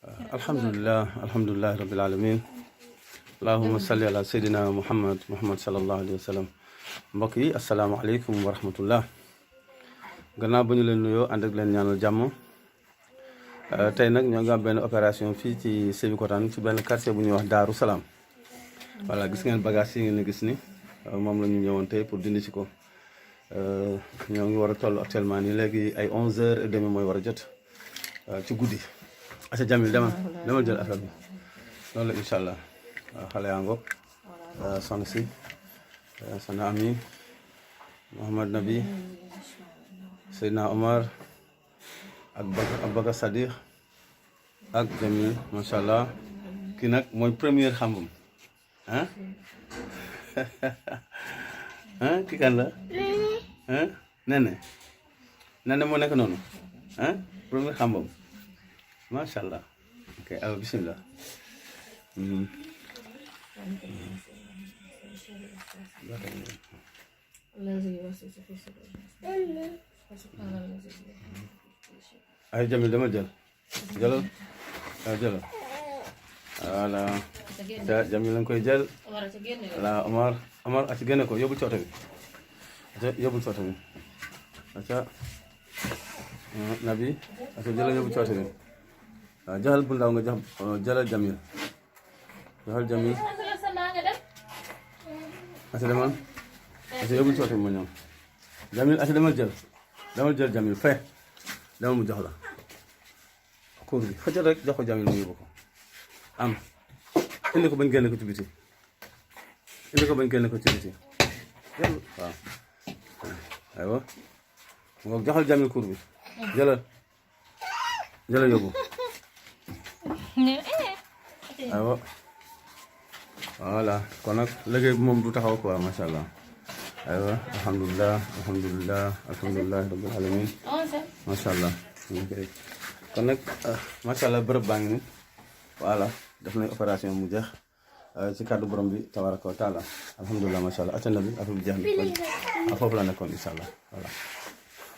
alhamdulilah rabbil alamin allahumma salli ala sayyidina muhammad sallallahu alayhi wa sallam. Mbokk yi asalaamaaleykum wa rahmatullah. Gannaaw ba ñu leen nuyoo ànd ak leen ñaanal jàmm. Tey nag ñoo ngi am benn opération fii ci Sébikotane ci benn quartier bu ñuy wax Daaru Salaam. Voilà, gis ngeen bagage yi ngeen gis ni moom la ñu ñëwoon tey pour dindi ci ko. Ñoo ngi war a toll actuellement nii léegi ay 11h30 mooy war a jot ci guddi. Asa Jamil demal jël affaire bi loolu la incha allah. Xale yaa ngoog soxna si soxna Ami Mouhamad Nabi Seydina Omar ak Bakar Sadiq ak Jamil macha allah. Kii nag mooy première xambam ah kii kan la nene moo nekk noonu première xambam macha allah. Ok alors bismillah. ay Jamil dama jëlal voilà Jamil lañ koy jël voilà Omar a ci génne ko yóbbul ci oto bi yóbbul ci oto bi aca Nabi aca jëlal yóbbul ci oto bi waaw joxal bu ndaw nga jox jëlal Jamil joxal Jamil aca demal aca yóbbul ci oto bi ma ñëw Jamil aca demal jël Jamil fay demal mu jox la kuur bi xëccal rek jox ko Jamil mu yóbbu ko am indi ko bañ génne ko ci biti jël waaw aywa nga joxal Jamil kuur bi jëlal yóbbu aywa voilà kon nag liggéey bi moom du taxaw quoi macha allah. aywa alhamdulilah rabbil alamin macha allah. kon nag macha allah bërëb baa ngi ni voilà def nañ opération mu jeex ci kàddu borom bi tabaraka wa taala alhamdulilah macha allah atana bi affaire bi jeex na foofu la nekkoon incha allah voilà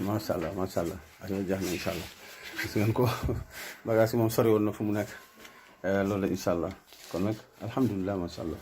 macha allah affaire bi jeex na incha allah gis ngeen ko bagage yi moom sori woon na fu mu nekk loolu la incha allah kon nag alhamdulilah macha allah.